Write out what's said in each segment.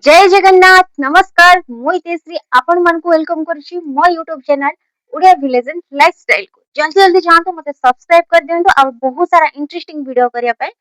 ଜୟ ଜଗନ୍ନାଥ, ନମସ୍କାର। ମୁଁ ଇତିଶ୍ରୀ ଆପଣମାନଙ୍କୁ welcome କରୁଛି ମୋ YouTube channel Odia village and ଲାଇଫଷ୍ଟାଇଲକୁ। ଜଲ୍ଦି ଜଲ୍ଦି ଯାଆନ୍ତୁ, ମତେ ସବସ୍କ୍ରାଇବ କରିଦିଅନ୍ତୁ ଆଉ ବହୁତ ସାରା ଇଣ୍ଟରେଷ୍ଟିଂ ଭିଡିଓ କରିବା ପାଇଁ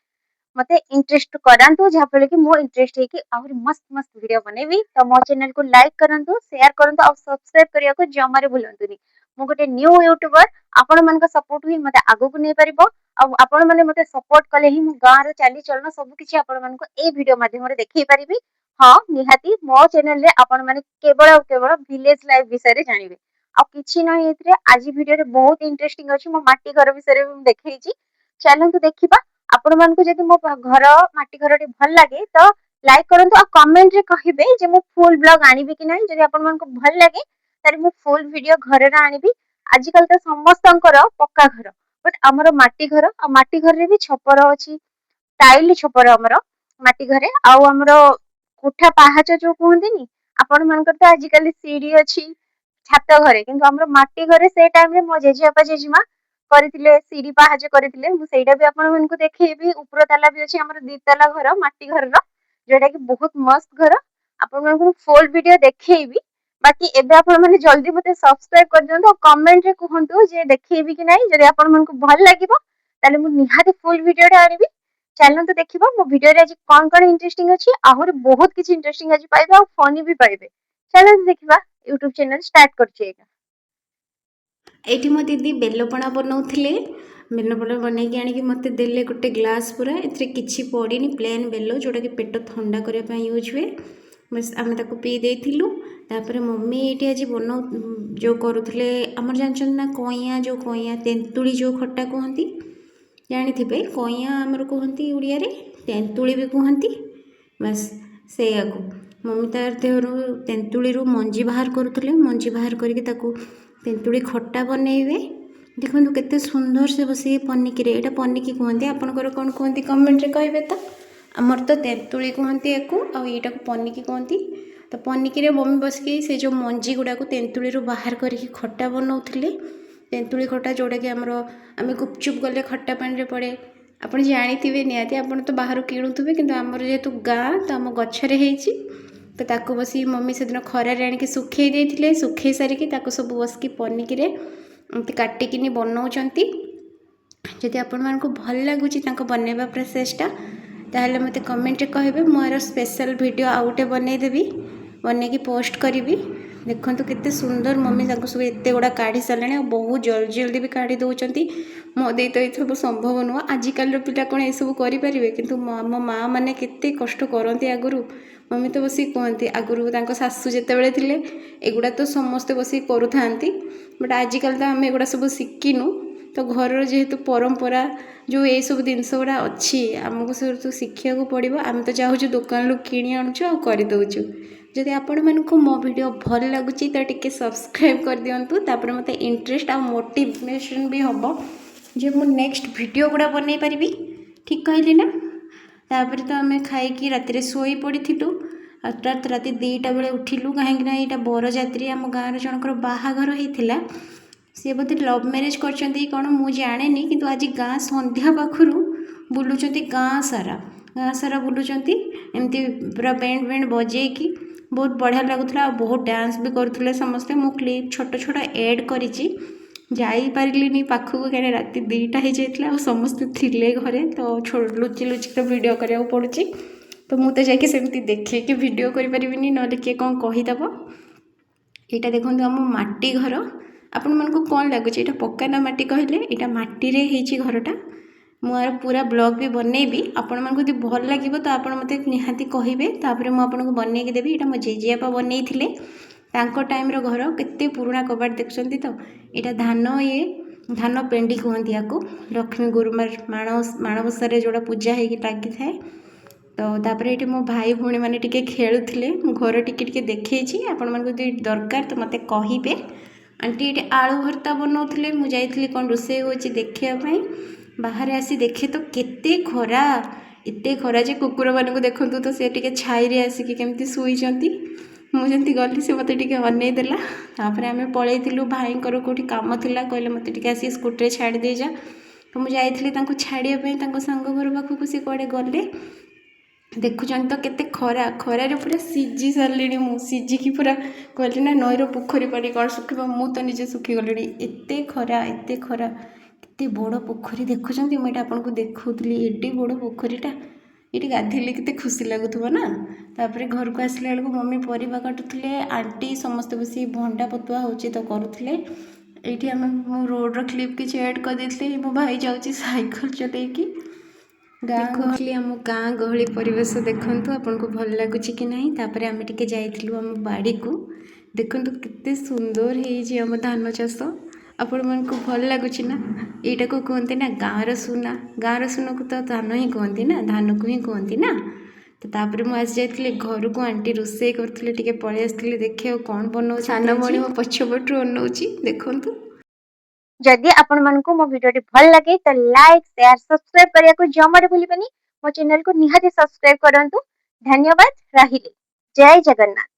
ମତେ ଇଣ୍ଟରେଷ୍ଟ କରାନ୍ତୁ, ଯାହାଫଳରେ କି ମୁଁ ଇଣ୍ଟରେଷ୍ଟ ହେଇକି ଆହୁରି ମସ୍ତ ମସ୍ତ ଭିଡିଓ ବନେଇବି। ତ ମୋ ଚ୍ୟାନେଲକୁ ଲାଇକ୍ କରନ୍ତୁ, ସେୟାର କରନ୍ତୁ ଆଉ ସବସ୍କ୍ରାଇବ କରିବାକୁ ଜମାରେ ଭୁଲନ୍ତୁନି। ମୁଁ ଗୋଟେ ନ୍ୟୁ ୟୁଟ୍ୟୁବର। ଆପଣମାନଙ୍କ ସପୋର୍ଟ ହିଁ ମତେ ଆଗକୁ ନେଇପାରିବ ଆଉ ଆପଣମାନେ ମତେ ସପୋର୍ଟ କଲେ ହିଁ ମୁଁ ଗାଁର ଚାଲିଚଳନ ସବୁ କିଛି ଆପଣମାନଙ୍କୁ ଏଇ ଭିଡିଓ ମାଧ୍ୟମରେ ଦେଖେଇ ପାରିବି। ହଁ, ନିହାତି ମୋ ଚ୍ୟାନେଲରେ ଆପଣମାନେ କେବଳ ଆଉ କେବଳ ଭିଲେଜ ଲାଇଫ ବିଷୟରେ ଜାଣିବେ, ଆଉ କିଛି ନାହିଁ ଏଥିରେ। ଆଜି ଭିଡିଓରେ ବହୁତ ଇଣ୍ଟରେଷ୍ଟିଂ ଅଛି। ମୋ ମାଟି ଘର ବିଷୟରେ ବି ମୁଁ ଦେଖେଇଛି। ଚାଲନ୍ତୁ ଦେଖିବା। ଆପଣମାନଙ୍କୁ ଯଦି ମୋ ଘର, ମାଟି ଘରଟି ଭଲ ଲାଗେ ତ ଲାଇକ୍ କରନ୍ତୁ ଆଉ କମେଣ୍ଟରେ କହିବେ ଯେ ମୁଁ ଫୁଲ ବ୍ଲଗ ଆଣିବି କି ନାହିଁ। ଯଦି ଆପଣମାନଙ୍କୁ ଭଲ ଲାଗେ, ତାହେଲେ ମୁଁ ଫୁଲ ଭିଡିଓ ଘରର ଆଣିବି। ଆଜିକାଲି ତ ସମସ୍ତଙ୍କର ପକ୍କା ଘର, ବଟ୍ ଆମର ମାଟି ଘର ଆଉ ମାଟି ଘରରେ ବି ଛପର ଅଛି, ଟାଇଲ ଛପର ଆମର ମାଟି ଘରେ। ଆଉ ଆମର କୋଠା ପାହାଚ ଯୋଉ କୁହନ୍ତିନି, ଆପଣ ମାନଙ୍କର ତ ଆଜିକାଲି ସିଡି ଅଛି ଛାତ ଘରେ, କିନ୍ତୁ ଆମର ମାଟି ଘରେ ସେ ଟାଇମରେ ମୋ ଜେଜେବାପା ଜେଜେମା କରିଥିଲେ, ସିଡି ପାହାଚ କରିଥିଲେ। ମୁଁ ସେଇଟା ବି ଆପଣ ମାନଙ୍କୁ ଦେଖେଇବି। ଉପର ତାଲା ବି ଅଛି ଆମର, ଦି ତାଲା ଘର ମାଟି ଘରର, ଯୋଉଟା କି ବହୁତ ମସ୍ତ ଘର। ଆପଣମାନଙ୍କୁ ମୁଁ ଫୁଲ ଭିଡିଓ ଦେଖେଇବି। ବାକି ଏବେ ଆପଣ ମାନେ ଜଲ୍ଦି ମତେ ସବସ୍କ୍ରାଇବ କରିଦିଅନ୍ତୁ ଆଉ କମେଣ୍ଟରେ କୁହନ୍ତୁ ଯେ ଦେଖେଇବି କି ନାହିଁ। ଯଦି ଆପଣମାନଙ୍କୁ ଭଲ ଲାଗିବ, ତାହେଲେ ମୁଁ ନିହାତି ଫୁଲ ଭିଡିଓଟା ଆଣିବି। ଚାଲନ୍ତୁ ଦେଖିବା ମୋ ଭିଡିଓରେ ଆଜି କଣ କଣ ଇଣ୍ଟରେଷ୍ଟିଂ ଅଛି। ଆହୁରି ବହୁତ କିଛି ଇଣ୍ଟରେଷ୍ଟିଂ ଆଜି ପାଇବେ ଆଉ ଫନି ବି ପାଇବେ। ଚାଲନ୍ତୁ ଦେଖିବା। ୟୁଟ୍ୟୁବ ଚ୍ୟାନେଲ ଷ୍ଟାର୍ଟ କରୁଛି ଏଇଟା। ଏଇଠି ମୋ ଦିଦି ବେଲପଣା ବନଉଥିଲେ। ବେଲପଣା ବନେଇକି ଆଣିକି ମୋତେ ଦେଲେ ଗୋଟେ ଗ୍ଲାସ୍ ପୁରା। ଏଥିରେ କିଛି ପଡ଼ିନି, ପ୍ଲେନ୍ ବେଲ, ଯେଉଁଟାକି ପେଟ ଥଣ୍ଡା କରିବା ପାଇଁ ୟୁଜ୍ ହୁଏ। ବାସ୍, ଆମେ ତାକୁ ପିଇ ଦେଇଥିଲୁ। ତାପରେ ମମି ଏଇଠି ଆଜି ଯେଉଁ କରୁଥିଲେ, ଆମର ଜାଣିଛନ୍ତି ନା କଇଁଆ, ଯେଉଁ କଇଁଆ ତେନ୍ତୁଳି ଯେଉଁ ଖଟା କୁହନ୍ତି, ଜାଣିଥିବେ। କଇଁଆ ଆମର କୁହନ୍ତି ଓଡ଼ିଆରେ, ତେନ୍ତୁଳି ବି କୁହନ୍ତି। ବାସ୍, ସେଇଆକୁ ମମି ତାର ଦେହରୁ ତେନ୍ତୁଳିରୁ ମଞ୍ଜି ବାହାର କରୁଥିଲେ। ମଞ୍ଜି ବାହାର କରିକି ତାକୁ ତେନ୍ତୁଳି ଖଟା ବନେଇବେ। ଦେଖନ୍ତୁ କେତେ ସୁନ୍ଦର ସେ ବସିକି ପନିକିରେ, ଏଇଟା ପନିକି କୁହନ୍ତି, ଆପଣଙ୍କର କ'ଣ କୁହନ୍ତି କମେଣ୍ଟରେ କହିବେ ତ। ଆମର ତ ତେନ୍ତୁଳି କୁହନ୍ତି ୟାକୁ ଆଉ ଏଇଟାକୁ ପନିକି କୁହନ୍ତି। ତ ପନିକିରେ ମମି ବସିକି ସେ ଯେଉଁ ମଞ୍ଜି ଗୁଡ଼ାକୁ ତେନ୍ତୁଳିରୁ ବାହାର କରିକି ଖଟା ବନଉଥିଲେ। ତେନ୍ତୁଳି ଖଟା, ଯେଉଁଟାକି ଆମର ଆମେ ଗୁପଚୁପ୍ କଲେ ଖଟା ପାଣିରେ ପଡ଼େ। ଆପଣ ଜାଣିଥିବେ ନିହାତି, ଆପଣ ତ ବାହାରୁ କିଣୁଥିବେ, କିନ୍ତୁ ଆମର ଯେହେତୁ ଗାଁ, ତ ଆମ ଗଛରେ ହେଇଛି। ତ ତାକୁ ବସିକି ମମି ସେଦିନ ଖରାରେ ଆଣିକି ଶୁଖେଇ ଦେଇଥିଲେ। ଶୁଖେଇ ସାରିକି ତାକୁ ସବୁ ବସିକି ପନିକିରେ ଏମିତି କାଟିକିନି ବନଉଛନ୍ତି। ଯଦି ଆପଣମାନଙ୍କୁ ଭଲ ଲାଗୁଛି ତାଙ୍କ ବନେଇବା ପ୍ରୋସେସଟା, ତାହେଲେ ମୋତେ କମେଣ୍ଟରେ କହିବେ। ମୁଁ ଏହାର ସ୍ପେଶାଲ ଭିଡ଼ିଓ ଆଉ ଗୋଟେ ବନେଇଦେବି, ବନେଇକି ପୋଷ୍ଟ କରିବି। ଦେଖନ୍ତୁ କେତେ ସୁନ୍ଦର ମମି ତାଙ୍କୁ ସବୁ ଏତେ ଗୁଡ଼ା କାଢ଼ି ସାରିଲେଣି ଆଉ ବହୁତ ଜଲ୍ଦି ଜଲ୍ଦି ବି କାଢ଼ି ଦେଉଛନ୍ତି। ମୋ ଦେଇ ତ ଏସବୁ ସମ୍ଭବ ନୁହଁ। ଆଜିକାଲିର ପିଲା କ'ଣ ଏସବୁ କରିପାରିବେ? କିନ୍ତୁ ଆମ ମାଆ ମାନେ କେତେ କଷ୍ଟ କରନ୍ତି ଆଗରୁ। ମମି ତ ବସିକି କୁହନ୍ତି, ଆଗରୁ ତାଙ୍କ ଶାଶୁ ଯେତେବେଳେ ଥିଲେ, ଏଗୁଡ଼ା ତ ସମସ୍ତେ ବସିକି କରୁଥାନ୍ତି। ବଟ୍ ଆଜିକାଲି ତ ଆମେ ଏଗୁଡ଼ା ସବୁ ଶିଖିନୁ। ତ ଘରର ଯେହେତୁ ପରମ୍ପରା ଯେଉଁ ଏଇସବୁ ଜିନିଷ ଗୁଡ଼ା ଅଛି, ଆମକୁ ସବୁ ଶିଖିବାକୁ ପଡ଼ିବ। ଆମେ ତ ଚାହୁଁଛୁ ଦୋକାନରୁ କିଣି ଆଣୁଛୁ ଆଉ କରିଦେଉଛୁ। ଯଦି ଆପଣମାନଙ୍କୁ ମୋ ଭିଡ଼ିଓ ଭଲ ଲାଗୁଛି, ତ ଟିକେ ସବସ୍କ୍ରାଇବ୍ କରିଦିଅନ୍ତୁ। ତାପରେ ମୋତେ ଇଣ୍ଟରେଷ୍ଟ ଆଉ ମୋଟିଭେସନ୍ ବି ହେବ ଯେ ମୁଁ ନେକ୍ସଟ ଭିଡ଼ିଓ ଗୁଡ଼ା ବନେଇ ପାରିବି। ଠିକ୍ କହିଲି ନା? ତାପରେ ତ ଆମେ ଖାଇକି ରାତିରେ ଶୋଇ ପଡ଼ିଥିଲୁ। ହଠାତ୍ ରାତି 2ଟା ବେଳେ ଉଠିଲୁ, କାହିଁକିନା ଏଇଟା ବରଯାତ୍ରୀ, ଆମ ଗାଁର ଜଣଙ୍କର ବାହାଘର ହେଇଥିଲା। ସିଏ ବୋଧେ ଲଭ୍ ମ୍ୟାରେଜ୍ କରିଛନ୍ତି କି କ'ଣ ମୁଁ ଜାଣେନି, କିନ୍ତୁ ଆଜି ଗାଁ ସନ୍ଧ୍ୟା ପାଖରୁ ବୁଲୁଛନ୍ତି, ଗାଁ ସାରା, ଗାଁ ସାରା ବୁଲୁଛନ୍ତି ଏମିତି ପୁରା ବ୍ୟାଣ୍ଡ ବ୍ୟାଣ୍ଡ ବଜେଇକି। ବହୁତ ବଢ଼ିଆ ଲାଗୁଥିଲା ଆଉ ବହୁତ ଡ୍ୟାନ୍ସ ବି କରୁଥିଲେ ସମସ୍ତେ। ମୁଁ କ୍ଲିପ୍ ଛୋଟ ଛୋଟ ଏଡ଼୍ କରିଛି। ଯାଇପାରିଲିନି ପାଖକୁ, କାହିଁକିନା ରାତି 2ଟା ହେଇଯାଇଥିଲା ଆଉ ସମସ୍ତେ ଥିଲେ ଘରେ। ତ ଲୁଚି ଲୁଚି ତ ଭିଡ଼ିଓ କରିବାକୁ ପଡ଼ୁଛି। ତ ମୁଁ ତ ଯାଇକି ସେମିତି ଦେଖେଇକି ଭିଡ଼ିଓ କରିପାରିବିନି, ନହେଲେ କିଏ କ'ଣ କହିଦେବ। ଏଇଟା ଦେଖନ୍ତୁ ଆମ ମାଟି ଘର। ଆପଣମାନଙ୍କୁ କ'ଣ ଲାଗୁଛି, ଏଇଟା ପକ୍କା ନା ମାଟି କହିଲେ? ଏଇଟା ମାଟିରେ ହେଇଛି ଘରଟା। ମୁଁ ଆର ପୁରା ବ୍ଲଗ୍ ବି ବନେଇବି। ଆପଣମାନଙ୍କୁ ଯଦି ଭଲ ଲାଗିବ, ତ ଆପଣ ମୋତେ ନିହାତି କହିବେ, ତାପରେ ମୁଁ ଆପଣଙ୍କୁ ବନେଇକି ଦେବି। ଏଇଟା ମୋ ଜେଜେବାପା ବନେଇଥିଲେ, ତାଙ୍କ ଟାଇମ୍ର ଘର। କେତେ ପୁରୁଣା କବାଟ ଦେଖୁଛନ୍ତି ତ? ଏଇଟା ଧାନ, ଇଏ ଧାନ ପେଣ୍ଡି କୁହନ୍ତି ୟାକୁ। ଲକ୍ଷ୍ମୀ ଗୁରୁବାର ମାଣବସାରେ ଯେଉଁଟା ପୂଜା ହେଇକି ଲାଗିଥାଏ। ତ ତାପରେ ଏଇଠି ମୋ ଭାଇ ଭଉଣୀମାନେ ଟିକେ ଖେଳୁଥିଲେ। ମୁଁ ଘର ଟିକେ ଟିକେ ଦେଖେଇଛି। ଆପଣମାନଙ୍କୁ ଯଦି ଦରକାର ତ ମୋତେ କହିବେ। ଆଣ୍ଟି ଏଇଠି ଆଳୁ ଭର୍ତ୍ତା ବନଉଥିଲେ। ମୁଁ ଯାଇଥିଲି କ'ଣ ରୋଷେଇ ହେଉଛି ଦେଖିବା ପାଇଁ। ବାହାରେ ଆସି ଦେଖେ ତ କେତେ ଖରା, ଏତେ ଖରା ଯେ କୁକୁରମାନଙ୍କୁ ଦେଖନ୍ତୁ ତ, ସେ ଟିକେ ଛାଇରେ ଆସିକି କେମିତି ଶୋଇଛନ୍ତି। ମୁଁ ଯେମିତି ଗଲି, ସେ ମୋତେ ଟିକେ ଅନେଇ ଦେଲା। ତାପରେ ଆମେ ପଳେଇଥିଲୁ। ଭାଇଙ୍କର କେଉଁଠି କାମ ଥିଲା, କହିଲେ ମୋତେ ଟିକେ ଆସିକି ସ୍କୁଟିରେ ଛାଡ଼ି ଦେଇଯା। ତ ମୁଁ ଯାଇଥିଲି ତାଙ୍କୁ ଛାଡ଼ିବା ପାଇଁ ତାଙ୍କ ସାଙ୍ଗ ଘର ପାଖକୁ। ସେ କୁଆଡ଼େ ଗଲେ। ଦେଖୁଛନ୍ତି ତ କେତେ ଖରା। ଖରାରେ ପୁରା ସିଝି ସାରିଲିଣି ମୁଁ। ସିଝିକି ପୁରା, କହିଲି ନା, ନଈର ପୋଖରୀ ପାଣି କ'ଣ ଶୁଖିବ? ମୁଁ ତ ନିଜେ ଶୁଖିଗଲିଣି। ଏତେ ଖରା, ଏତେ ଖରା। କେତେ ବଡ଼ ପୋଖରୀ ଦେଖୁଛନ୍ତି? ମୁଁ ଏଇଟା ଆପଣଙ୍କୁ ଦେଖାଉଥିଲି। ଏଡ଼େ ବଡ଼ ପୋଖରୀଟା, ଏଇଠି ଗାଧେଇଲେ କେତେ ଖୁସି ଲାଗୁଥିବ ନା? ତାପରେ ଘରକୁ ଆସିଲା ବେଳକୁ ମମି ପରିବା କାଟୁଥିଲେ, ଆଣ୍ଟି ସମସ୍ତେ ବସି ଭଣ୍ଡା ପତୁଆ ହେଉଛି ତ କରୁଥିଲେ। ଏଇଠି ଆମେ, ମୁଁ ରୋଡ଼ର କ୍ଲିପ୍ କିଛି ଆଡ଼୍ କରିଦେଇଥିଲି। ମୋ ଭାଇ ଯାଉଛି ସାଇକେଲ ଚଲେଇକି। ଗାଁ ଦେଖୁଥିଲି, ଆମ ଗାଁ ଗହଳି ପରିବେଶ ଦେଖନ୍ତୁ, ଆପଣଙ୍କୁ ଭଲ ଲାଗୁଛି କି ନାହିଁ? ତାପରେ ଆମେ ଟିକେ ଯାଇଥିଲୁ ଆମ ବାଡ଼ିକୁ। ଦେଖନ୍ତୁ, କେତେ ସୁନ୍ଦର ହେଇଛି ଆମ ଧାନ ଚାଷ। ଆପଣମାନଙ୍କୁ ଭଲ ଲାଗୁଛି ନା? ଏଇଟାକୁ କୁହନ୍ତି ନା ଗାଁର ସୁନା। ଗାଁର ସୁନାକୁ ତ ଧାନ ହିଁ କୁହନ୍ତି ନା, ଧାନକୁ ହିଁ କୁହନ୍ତି ନା। ତ ତାପରେ ମୁଁ ଆସି ଯାଇଥିଲି ଘରକୁ। ଆଣ୍ଟି ରୋଷେଇ କରୁଥିଲେ, ଟିକେ ପଳେଇ ଆସିଥିଲି ଦେଖିବାକୁ କ'ଣ ବନଉଛି। ସାନ ଭଉଣୀ ମୋ ପଛପଟରୁ ଅନଉଛି, ଦେଖନ୍ତୁ। ଯଦି ଆପଣମାନଙ୍କୁ ମୋ ଭିଡିଓଟି ଭଲ ଲାଗେ, ତ ଲାଇକ୍, ସେୟାର, ସବସ୍କ୍ରାଇବ କରିବାକୁ ଜମାରୁ ଭୁଲିବେନି। ମୋ ଚ୍ୟାନେଲକୁ ନିହାତି ସବସ୍କ୍ରାଇବ କରନ୍ତୁ। ଧନ୍ୟବାଦ, ରହିଲି। ଜୟ ଜଗନ୍ନାଥ।